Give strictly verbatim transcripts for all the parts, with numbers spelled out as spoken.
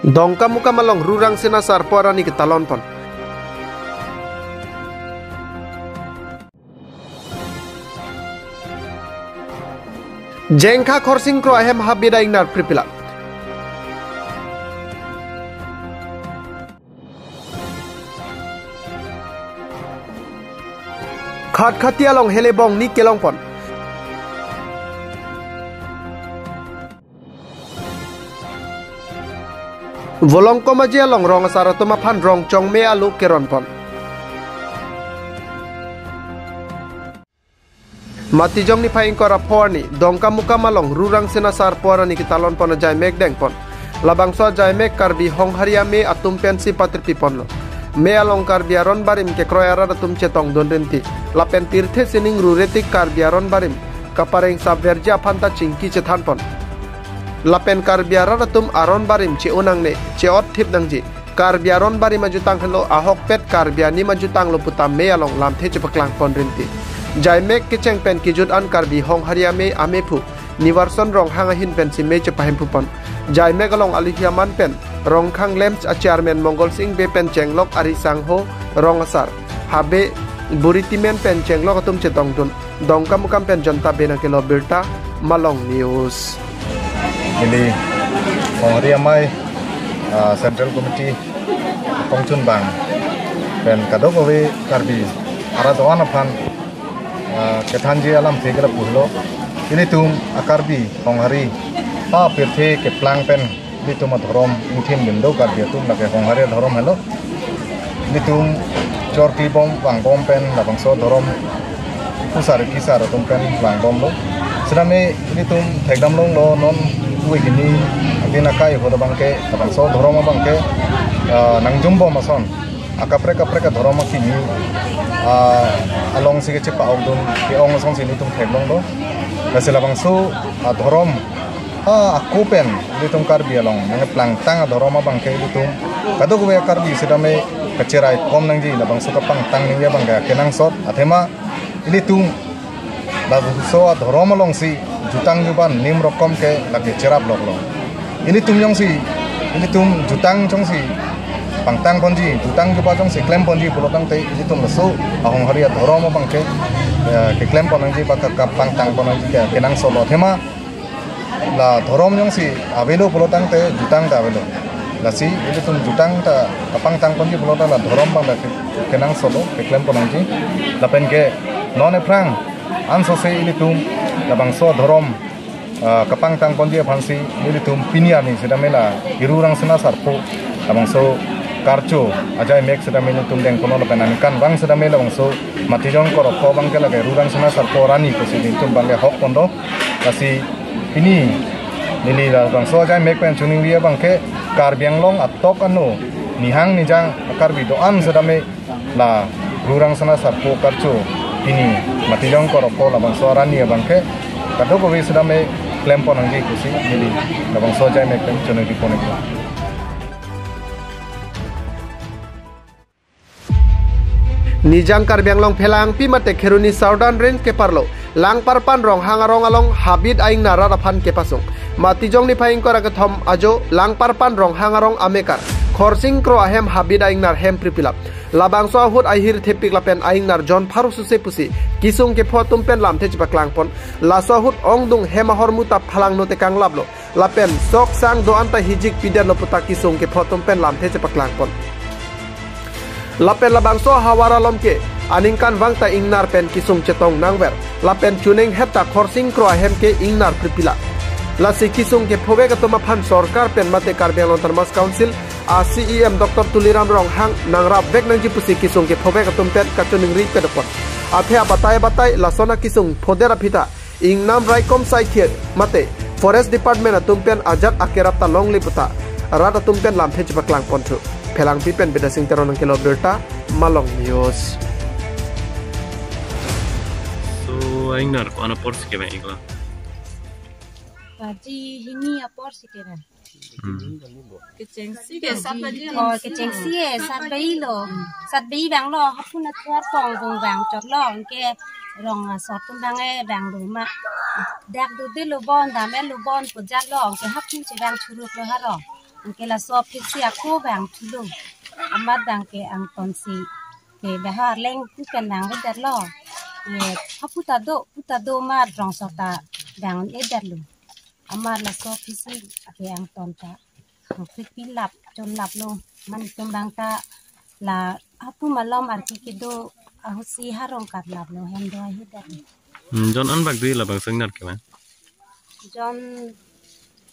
Dongkamukam along Ru Rangsina Sarpo arani ketalon pon. Jengkha Khorsing Kro ahem habit a-ingnar pripila. Khatkhati along Helebong ni kelong pon. Volongkom Aje along rong asar atum aphan rong chongme alu keron pon. Matijong niphai ingkoi ra pho arni Dongkamukam along Ru Rangsina Sarpo arani ketalon pon ajaimek deng pon. Labangso ajaimek Karbi Honghari Amei atum pensi patirpi ponlo. Mei along Karbi aron barim kekroi arat atum chetongdun rinti. Lapen pirthe sining ruretik Karbi aron barim kapareng sapverji aphan ta chingki chethan pon. Lapen Karbi arat atum aron barim che-o nangne, che-ot thip nangji. Karbi aron barim ajutang helo, ahokpet Karbi anim ajutang lo pu ta mei along lamthe chepaklang pon rinti. Jaimek kecheng pen kejut an Karbi Honghari Amei amephu Nivarson Ronghang ahin pensi mei chepahemphu pon. Jaimek along aluhi aman pen Rongkhang Lamps a-chairman Mongol Sing Bey pen chenglok ari sangho, rong asar, habe, buri timen pen chenglok atum chetongdun. Dongkamukam pen Janta Bey nangkelo birta, Malong News. Neli Honghari Amei, ah, Central Committee kongchunbang pen kadokave Karbi arat do-an aphan, ah, kethanji alamthe ke lapu helo. Ilitum a-Karbi Honghari apirthe keplang pen ilitum adhorom ingthim bindo Karbi atum lake Honghari adhorom helo. Ilitum chor klibom vangbom pen labangso adhorom kusar kisar atum pen vangbomlo. Sitame ilitum thekdam longlo non uvekini atin akai ahut abangke labangso adhorom abangke, ah, nangjumbom ason akaprek kaprek adhorom akimi, ah, alongsi kechepa-okdun ke-ong asonsi ilitum theklonglo. Lasi labangso adhorom, ah, ako pen ilitum Karbi along nangplangtang adhorom abangke ilitum kadokave Karbi sitame kacheraikom nangji, labangso kapangtang nangji abangke kenangsot. Athema ilitum labangso adhorom alongsi jutang juba nim rokom ke lake cherap loklo. Ilitum jongsi, ilitum jutang jongsi pangtang ponji, jutang juba jongsi klem ponji pulotangte ilitum laso a-Honghari adhorom abangke, eh, keklem pon nangji ba ka-, kapangtang pon nangji ke kenangsotlo. Athema la dhorom jongsi avelo pulotangte jutang ta avelo. Lasi ilitum jutang ta kapangtang ponji pulotang la dhorom abang ta ke-, kenangsotlo, keklem pon nangji. Lapen ke non ephrang ansose ilitum labangso adhorom, ah, kapangtang ponji aphansi ilitum pini arni sitame la Ru Rangsina Sarpo labangso karcho ajaimek sitame ilitum deng ponlo lapen aningkanvang sitame labangso Matijong Korokpo abangke lake Ru Rangsina Sarpo arani pusi ilitum abangke hok ponlo. Lasi pini neli labangso ajaimek pen choningri abangke Karbi Anglong atok ano nihang nijang Karbi do-an sitame la Ru Rangsina Sarpo karcho pini Matijong Korokpo labangso arani abangke kadokave sitame klem pon nangji pusi neli labangso ajaimek pen choningri pon iklo. Nijang Karbi Anglong Phelangpi mate Kheroni Southern Range keparlo Langparpan Ronghang arong along habit a-ingnar rat aphan kepasung. Matijong niphai ingkoi ra kethom ajo Langparpan Ronghang arong amekar Khorsing Kro ahem habit a-ingnar hem pripilap. Labangso ahut ahir thepik lapen a-ingnar jon pharo suse pusi kesung kepho atum pen lamthe chepaklang pon. Laso ahut ongdung hem ahormu ta phalangno tekang laplo. Lapen sok sang do-an ta hijik pidetlo puta kesung kepho atum pen lamthe chepaklang pon. Lapen labangso ahavar alom ke aningkanvang ta ingnar pen kesung chetong nangver. Lapen chuneng het ta Khorsing Kro ahem ke ingnar pripila. Lasi kesung kephovek atum aphan sorkar pen mate Karbi Anglong Autonomous Council a-C E M Doctor Tuliram Ronghang nangrapvek nangji pusi kesung kephovek atum pen kachoningri pedopon. Athe abatai abatai lason akesung phodet aphi ta ingnam raikom saikhe mate Forest Department atum pen ajat akerap ta longle puta rat atum pen lamthe chepaklang ponthu. Phelangpi pen Bidasing Teron nangkelo birta, Malong News. So, ingnar ko-an apor si kevang iklo? Baji hini apor si kevang. Hmm. Kechengsi ke sat baji. Oh, kechengsi ke sat baji lo. Sat baji vanglo, hapun athuar pong pong vang chotlo, anke rong asor atum abang e vanglo ma. Dak dodelo bon, dam-etlo bon, pujatlo, anke hapun chevang churuklo ha rong. Anke laso aphi si ako bang thulo. Amat bang ke angton si ke bahar leng pu pen bang ledet lo. Ye hapu ta do, pu ta do mat rongso ta bang ledet lo. Amat laso aphi si ke angton ta angkri pilap chonlap lo. Man itum bang ta la hapu malom arki kedo ahusi harong katlap lo, hem do ahi dak. Hmm, jon an bak dui labangso ingnar ke ma? Jon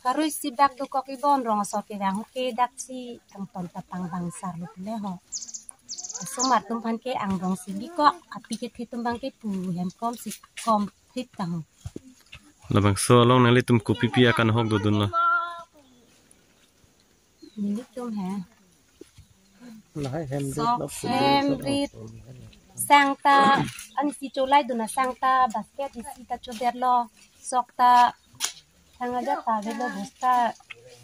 harui si bak dokok ibon rongso ke bang ke dak si angton ta pang bang sar lo pule ho. Asomar atum aphan ke angbong si bikok, api kethe atum bang ke pu hem kom si kom thit tang ho. Labangso along nanglitum kopipi akanhok dodun lo? Nelitum he. Lahai hem sok rit, hem rit. Sang ta, an si cholai dun asang ta, basket isi ta chodet lo, sok ta, sang aja ta avelo, bosta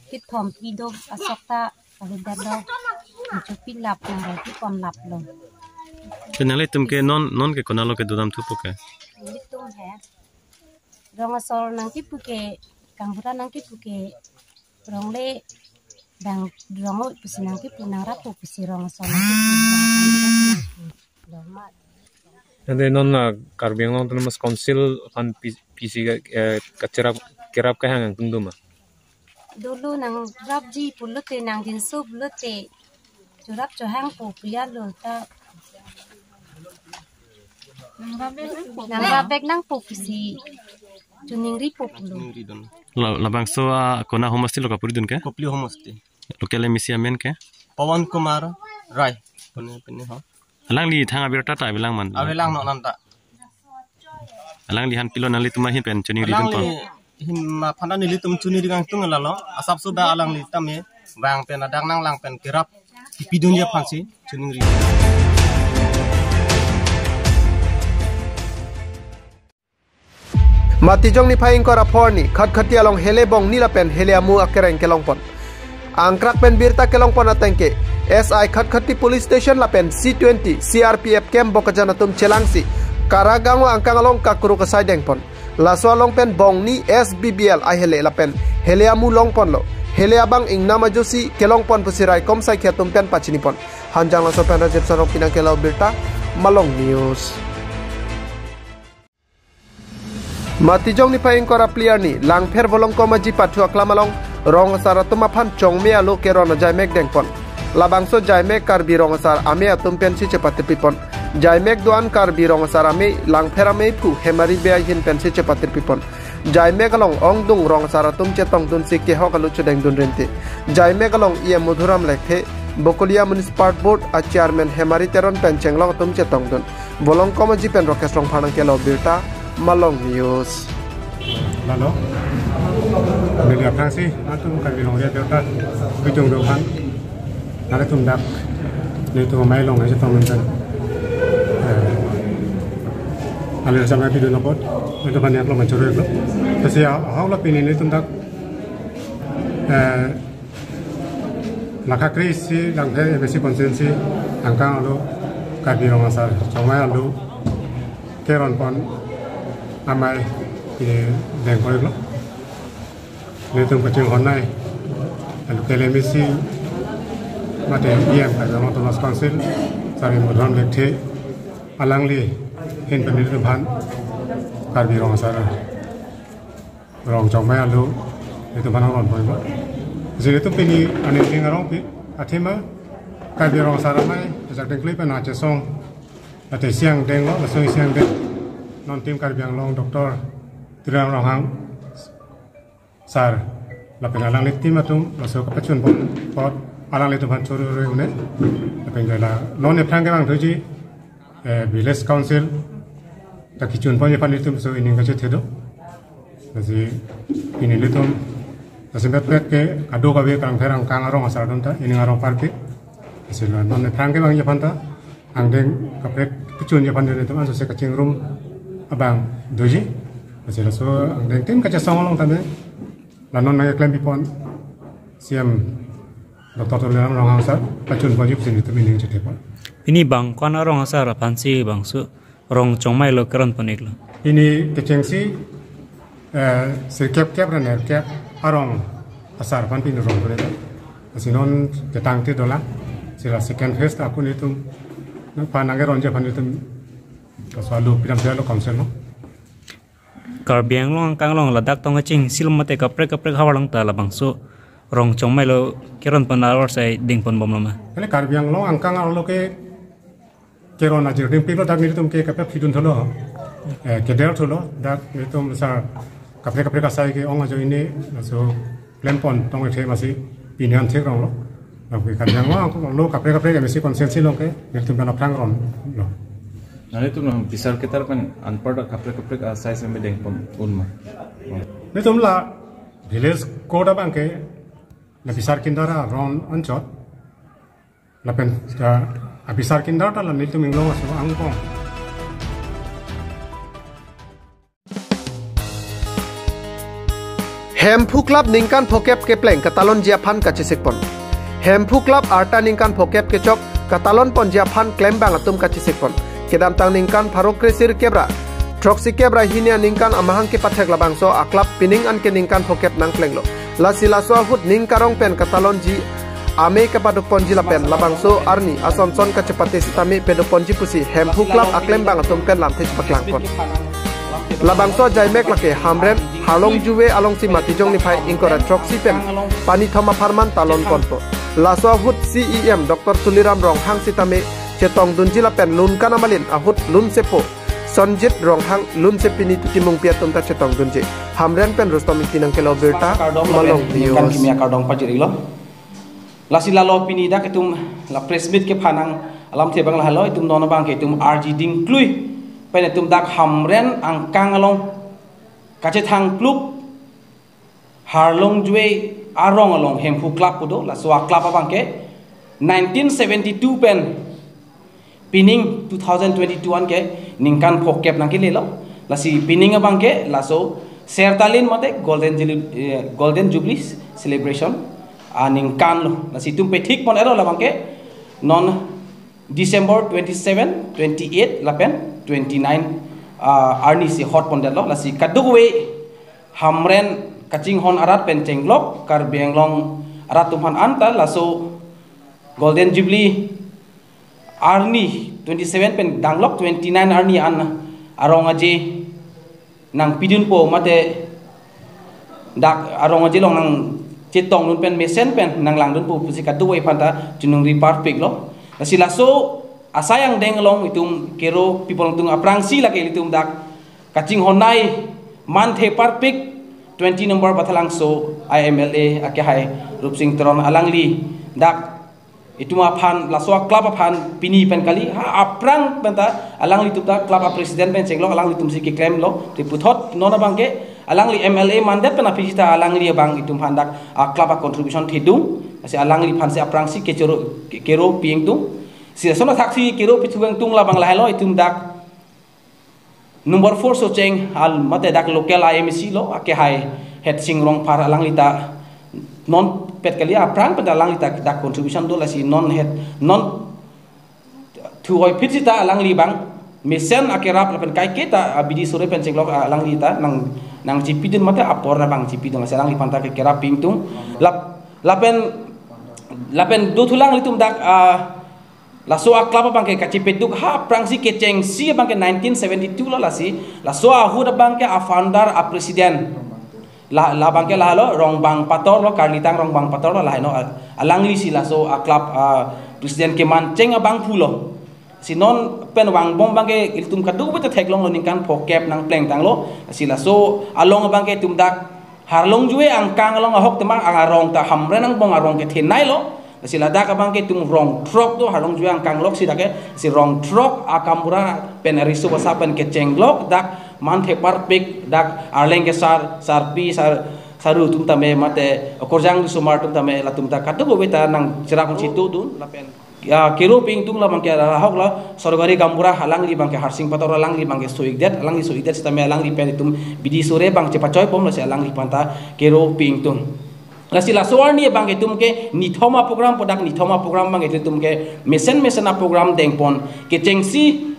kethom kedo asok ta avedet lo, chopi lap nang roti kon lap lo. Ke nanglitum ke non, non ke konat lo kedodam thupo ke? Nelitum he. Rong asor nangkipu ke, kangbura nangkipu ke, rong le, dang rong o pusi nangkipu, nang rapu pusi rong asor nangkipu. Doma. Ante non la Karbi Anglong Autonomous Council aphan pi-, pisi ka, eh, kacherap, kerap kahang angtung doma? Dolo nang rapji pulote, nang dinso pulote, chorap chohang po puya lo ta. Nang rapbek nangpo pusi choningri po pulo. La, labangso, ah, konat homosti lo kapuri dun ke? Kopili homosti. Local M A C amen ke? Pawan Kumar Rai. Pune, pune ho. Alangli thang abirta ta avelang man? Avelang non anta. Alangli aphan pilo nanglitum ahin pen choningri dun po? Alangli ahin aphan nelitum choningri kangtung lalo. Asapso ba alangli tame bang pen adak nanglang pen kerap kipidunji aphan si choningri. Matijong niphai ingkoi ra pho arni Khatkhati along hele bongni lapen hele amu akereng kelongpon. Angkrak pen birta kelongpon ateng ke S I Khatkhati Police Station lapen C twenty C R P F camp Bokajan atum chelangsi Karagango angkang along kakruk asai dengpon. Laso along pen bongni S B B L ahele lapen hele amu longponlo. Hele abang ingnam ajosi kelongpon pusi raikom saikhi atum pen pachinipon. Hanjanglangso pen Rajiv Sarong pinang kelo birta, Malong News. Matijong niphai ingkoi ra phli arni Langpher Volongkom Aji pathu aklam along rong asar atum aphan chongme alo keron ajaimek dengpon. Labangso jaimek Karbi rong asar amei atum pensi chepatirpipon. Jaimek do-an Karbi rong asar amei Langpher ameiphu Hemari Bey ahin pensi chepatirpipon. Jaimek along ongdung rong asar atum chetongdunsi kehok alo chodengdun rinte. Jaimek along E M Madhuram Lekthe, Bokolia Municipal Board a Chairman Hemari Teron pen chenglok atum chetongdun. Volongkom Aji pen Rakesh Rongphar nangkelo birta, Malong News. Lalo, media aphrangsi, atum Karbi Longri abirta, pitung do aphan, nanglitum dak, nelitum amei along aja tong nonton. Eh, alir sampai pitung nopot, nelitum aphan yang lo mencuri lo. Kasi ya, hau lo pini nelitum dak, eh, Lakha kre-isi Langpher M A C constituency angkang alo Karbi rong asar chongmei alo keronpon amei ke dengkoi lo. Nelitum kachinghon nai alo ke M A C mate E M Karbi Anglong Autonomous Council Sar Madhuram Lekthe alangli ahin pen nelitum aphan Karbi rong asar rong chongmei alo, nelitum aphan ronpon lo. Jili tu pini aning ding arong pi, athema, Karbi rong asar amei, ajak dengklui pen achesong, ate siang deng lo, laso siang deng. Non tim Karbi Anglong Doctor Tuliram Ronghang sar, lapen alangli tim atum, laso kapachunpon apot, alanglitum aphan choro roi une, lapen la, non ephrang kevang thuji, eh, village council ta kechunponji aphan nelitum laso ining kachethe do. Lasi pini nelitum lasi bet bet ke kadokave Langpher angkang arong asar atum ta ining arong parke. Lasi la non ephrang kevangji aphan ta angdeng kaprek kechunji aphan nelitum anso se kachingrum abang doji. Lasi laso angdeng tim kachesong along tame la non nangklempi pon C M Doctor Tuliram Ronghang sar pachunponji pusi nelitum ining chethepon. Pini bang ko-an arong asar aphansi bangso rong chongmei alo keronpon-iklo? Pini kechengsi, eh, sirkep kep ra nerkep arong asar aphan pini rongpon-iklo. Lasi non ketang te dolang. Lasi la second phase ta ako nelitum nangpa nangkeronji aphan nelitum kaso alu pidam te lo council lo. Karbi Anglong angkang along ladak tong kachingsil mate kaprek kaprek havar along ta labangso rong chongmai lo keron pon awar sai ding pon bom lo ma? Kali Karbi Anglong angkang arlo ke keron ajir ding pik lo, dak nelitum ke kaprek phidun thulo. Eh, keder thulo, dak nelitum sa kaprek kaprek asai ke-ong ajoine, laso klem pon tong ethe masi pini an thek rong lo. Dak ke Karbi Anglong lo kaprek kaprek M A C constituency along ke nelitum pen aphrang ron lo. Nanglitum nang bisar ketar pen anpar dak kaprek kaprek asai seme deng pon un ma? Nelitum la village code abang ke la bisar kindar aron anchot. Lapen, ah, abisar kindar ta la nelitum Inglong aso angbong. Hemphu Club ningkan phokep kepleng katalonji aphan kachesik pon. Hemphu Club arta ningkan phokep kechok katalon ponji aphan klembang atum kachesik pon. Kedamtang ningkan pharo kresirkep ra throksi kep ra hini aningkan amahang kepathek labangso a-club pining anke ningkan phokep nangplenglo. Lasi laso ahut ning karong pen katalonji amei kapaduk ponji lapen labangso arni asonson kachepate sitame peduk ponji pusi Hemphu Club aklembang atum pen lamthe chepaklang pon. Labangso ajaimek lake Hamren, Harlongjuve alongsi Matijong niphai ingkoi ra throksi pen pani thom apharman talon ponpo. Laso ahut C E M Doctor Tuliram Ronghang sitame chetongdunji lapen lunkan amalin ahut lunsepo Sonjit Ronghang, lunsepi Nitu Timungpi atum ta chetongdunji. Hamren pen Rustom Ingti nangkelo birta, Kardom Malong lapen News. Ningkan kimi akardom pajir-iklo. Lasi lalo pini dak itum la press meet kephan nang alamthe abang lahelo, itum non abang ke itum arji dingklui pen itum dak Hamren angkang along kachethang kluk Harlongjuve arong along Hemphu Club pu do, laso a-club abang ke nineteen seventy-two pen pining two thousand twenty-two anke ningkan phokep nangkelelo. Lasi pining abang ke laso Sertalin mate Golden Jubilee, eh, Golden Jubilee Celebration aningkan lo. Lasi itum pethik pon-etlo labang ke non December twenty-seven, twenty-eight lapen twenty-nine, ah, arni si hot pondetlo. Lasi kadokave Hamren kachinghon arat pen chenglok Karbi Anglong arat atum aphan anta laso Golden Jubilee arni twenty-seven pen danglok twenty-nine arni an arong aje nangpidunpo mate dak arong aje along nangchetongdun pen mesen pen nanglangdunpo pusi kadokave aphanta chunungri parpiklo. Lasi laso asai angdeng along itum Kero people atum aphrangsi lake ilitum dak kachinghonnei manthe parpik twenty number Bathalangso a-M L A akehai Rupsing Teron alangli dak itum aphan, laso a-club aphan pini pen kali, ha aphrang penta alanglitum ta club a-president pen chenglok, alanglitumsi keklemlo. Te puthot non abang ke alangli M L A mandet pen aphi sita alangli abang itum aphan dak a-club a-contribution thedung. Lasi alangliphansi aphrangsi kechoro, ke-, Kero pi ingtung. Si asona thaksi Kero pi thu ingtung labang lahelo, itum dak number four Socheng al mate dak local I M C lo, akehai Hetsing Rongphar alangli ta non pet kali, aphrang penta alangli ta dak contribution do. Lasi non het non thu-oi phit sita alangli abang mesen akerap lapen kaike ta abidi sore pen chenglok alangli ta nang, nangchipidun mate apor abang chipidun, lasi alangliphan ta ke kerap pi ingtung. Lap-, lapen, lapen dothulang ilitum dak, ah, laso a-club abang ke kachepeduk ha aphrangsi kechengsi abang ke nineteen seventy-two lo. Lasi laso ahut abang ke a-founder a-president la, labang ke lahelo Rongbang Pator lo, Karlitang Rongbang Pator lo, lahai no, al-, alanglisi laso a-club a-president kemancheng abangphu lo. Si non pen vangbom abang ke ilitum kadokave ta theklonglo, ningkan phokep nangplengtanglo. Si laso along abang ke itum dak Harlongjuve angkang along ahok tema ang arong ta Hamren angbong arong kethenei lo. Si ladak abang ke itum rong throk do, Harlongjuve angkang lok si dak ke, si rong throk a-gaonbura pen ariso basa pen kechenglok dak manthe parpik dak arleng kesar, sarpi, sar, saru atum tame mate okorjang sumar atum tame latum ta kadokave ta nangcherap chitudun lapen ya, Kero pi ingtung labang ke ahok la sorkari gaonbura alangli abang ke Harsing Pator alangli abang ke so-ikdet, alangli so-ikdet sitame alangli pen itum bidi sore abang chepachoi bom, lasi alangliphan ta Kero pi ingtung. Lasi laso arni abang ke itum ke nithom a-program, pu dak nithom a-program abang ke itum ke mesen mesen a-program dengpon. Kechengsi,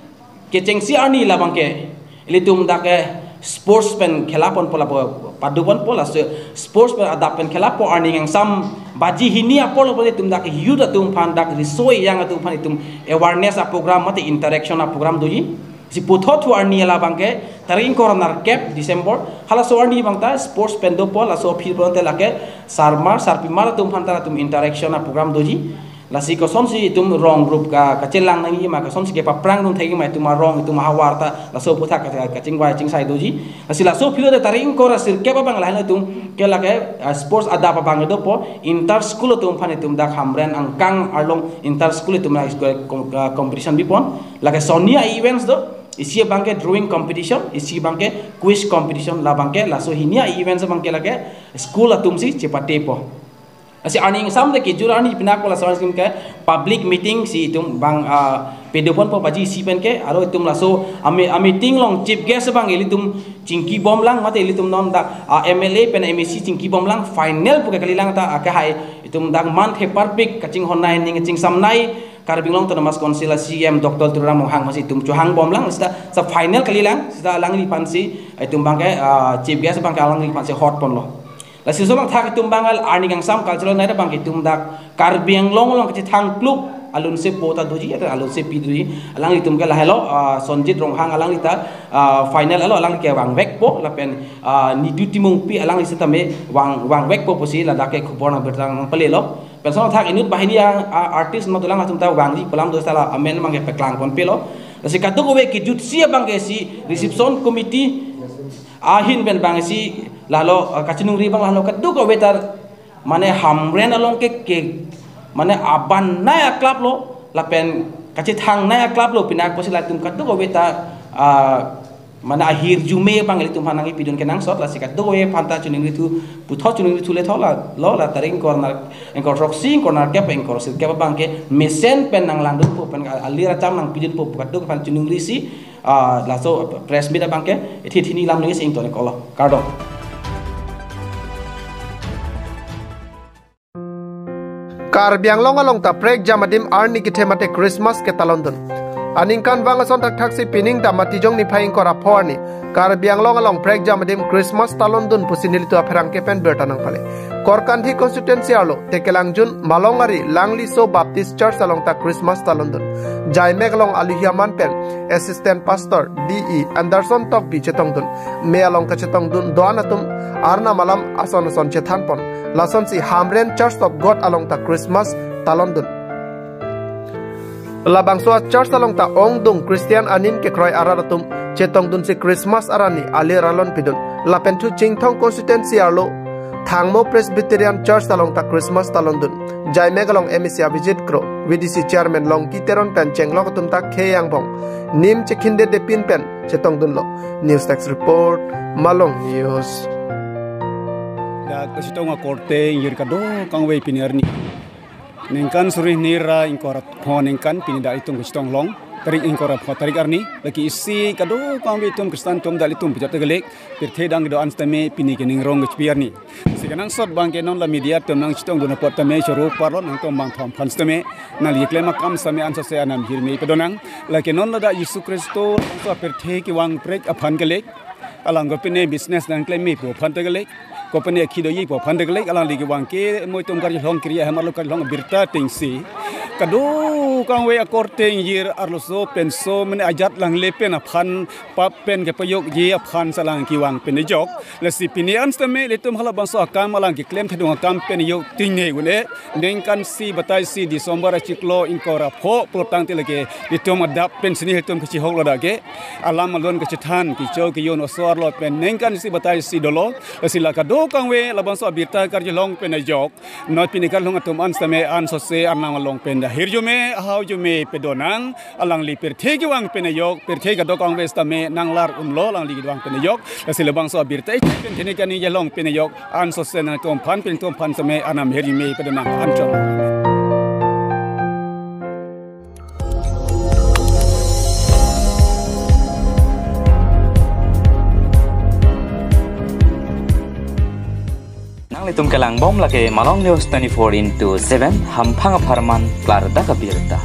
kechengsi arni labang ke ilitum dak ke sports pen khela ponpo lapu Padopon po, laso sports pen adap pen khela po, arni kangsam baji hini apor lo po itum dak youth atum aphan, dak riso ejang atum aphan itum awareness a program mate interaction a program doji. Si puthot thu arni la abangke tarik ingkoi ra nerkep December, halaso arni abang ta sports pen dopo, laso aphi pulote lake sarmar sarpimar atum aphan ta latum interaction a program doji. Lasi kosonsi itum rong group ka kachelang nangji ma, kosonsi kepaprang dun thekji ma itum arong itum ahavar ta, laso aphuthak ka, kachingvai chingsai doji. Lasi laso aphi pulote tarik ingkoi ra sirkep abang lahelo itum ke lake, ah, sports adap abang dopo, inter school atum aphan itum dak Hamren angkang arlong inter school itum la school com-, ah, competition bipon. Lake soni a events do, isi abangke drawing competition, isi abangke quiz competition, la abangke laso hini a events abangke lake school atum si chepatepo. Lasi arni kangsam de kejut arni pinak ko laso arni ke public meeting si itum abang, ah, padopon po baji isi pen ke, aro itum laso a-mi-, a-meeting along chief guest abang ilitum chingki bomlang mate ilitum non dak, ah, M L A pen M A C chingki bomlang, final pu ke kalilang ta, ah, ke hai itum dak man theparpik kachinghon nai ning chingsamnai Karbi Anglong Autonomous Council a C E M Doctor Tuliram Ronghang masi itum chohang bomlang, seta sa final kalilang, seta alangliphan si itum abangke, ah, chief guest abangke alangliphan si hot ponlo. Lasi laso along thak itum abang arni kangsam cultural night abang itum dak Karbi Anglong along kachethang kluk alun se po ta doji, ata alun se pi doji. Alanglitum ke lahelo, ah, Sonjit Ronghang alangli ta, ah, final alo alangli ke vangvekpo lapen, ah, Nidu Timungpi alangli setame vang, vangvekpo pusi ladak ke khubor nang birta nangpalelo. Pen laso along thak inut banghini a, a, artist ma dolang atum ta vangji pu alam do, seta la amen abangke paklang ponpelo. Lasi kadokave kejutsi abangke si reception committee ahin pen abang si lalo, ah, kachiningri abang lalo kadokave ta mane Hamren along ke, ke mane abanai a club lo lapen kachethangnai a club lo pinak pusi latum kadokave ta, ah, mane ahirjume abang ilitum aphan nangkipidun kenangsot, lasi kadokave aphan ta chiningrithu, puthot chiningrithu le tho la, lo la tarik ingkoi ra ner-, ingkoi ra throksi, ingkoi ra nerkep, ingkoi ra sirkep abangke mesen pen nanglangdunpo pen alir acham nangpidunpo pu kadokave aphan chiningrisi, ah, laso press meet abangke ithi thini lam nangsi ingtonkoklo. Kardom. Karbi Anglong along ta prekjam adim arni kethe mate Christmas ketalondun. Aningkanvang ason thakthaksi pining ta Matijong niphai ingkoi ra pho arni Karbi Anglong along prekjam adim Christmas talondun pusi nelitum apherangke pen birta nangpale. Korkanthi constituency arlo Tekelangjun Malongari Langliso Baptist Church along ta Christmas talondun. Jaimek along aluhi aman pen Assistant Pastor D E Anderson Tokbi chetongdun. Me along kachetongdun do-an atum Arnam alam ason ason chethanpon. Lasonsi Hamren Church of God along ta Christmas talondun. Labangso a church along ta ongdung Christian anim kekroi arat atum chetongdunsi Christmas arni alir alon pidun. Lapen thu Chinthong constituency arlo Thangmo Presbyterian Church along ta Christmas talondun. Jaimek along M A C Abhijit Kro, V D C Chairman Longki Teron pen chenglok atum ta khei angbong nim chekhindet depin pen chetongdunlo. News Desk Report, Malong News. Dak kachetong akorte ingjir kadokave pini arni. Ningkan suri hini ra ingkoi ra pho ningkan pini dak itum kachetong long. Tarik ingkoi ra pho tarik arni. Lake isi kadokave itum Christian atum dak itum pejat tegelek. Pirthe adang kedo-an setame pini ke ning rong kechepi arni. Si kenangsot abangke non la media atum nangchetongdun apot tame choro parlo nangtum bangthom aphan setame. Nangli keklem akam setame ansose anam ahirjume padonang. Lake non ladak Jisu Khristo so pirthe kevang prek aphan kelek. Alang kopine business nangklem me pu aphan ta kelek, kopine akhi doji pu aphan ta kelek, alangli kevang ke mo itum karjulong kiri ahem arlo karjulong birta atengsi kadokave akorte ingjir arloso penso mane ajat langle pen aphan pap pen kepajokji aphan si alang kevang pen ajok. Lasi pini an setame ilitum halabangso akam alang keklem thedung akam pen ajok tingne un-e. Ningkan isi batai isi December achiklo ingkoi ra pho pulo tangte lake ilitum adap pen sini ilitum kachihok lo dak ke. Alam alon kachethan, kecho keyon oso arlo pen ningkan isi batai isi dolo. Lasi la kadokave labangso abirta karjulong pen ajok. Non pini karjulong atum an setame ansose Arnam along pen ahirjume, ahirjume padonang. Alangli pirthe kevang pen ajok, pirthe kadokave setame nanglar unlo alangli kevang pen ajok. Lasi labangso abirta pen thene kani jalong pen ajok. Ansose nangtum aphan pen tum aphan setame Arnam ahirjume padonang anchot. Nanglitum kelangbom lake Malong News twenty-four into seven, hamphang apharman klardak abirta.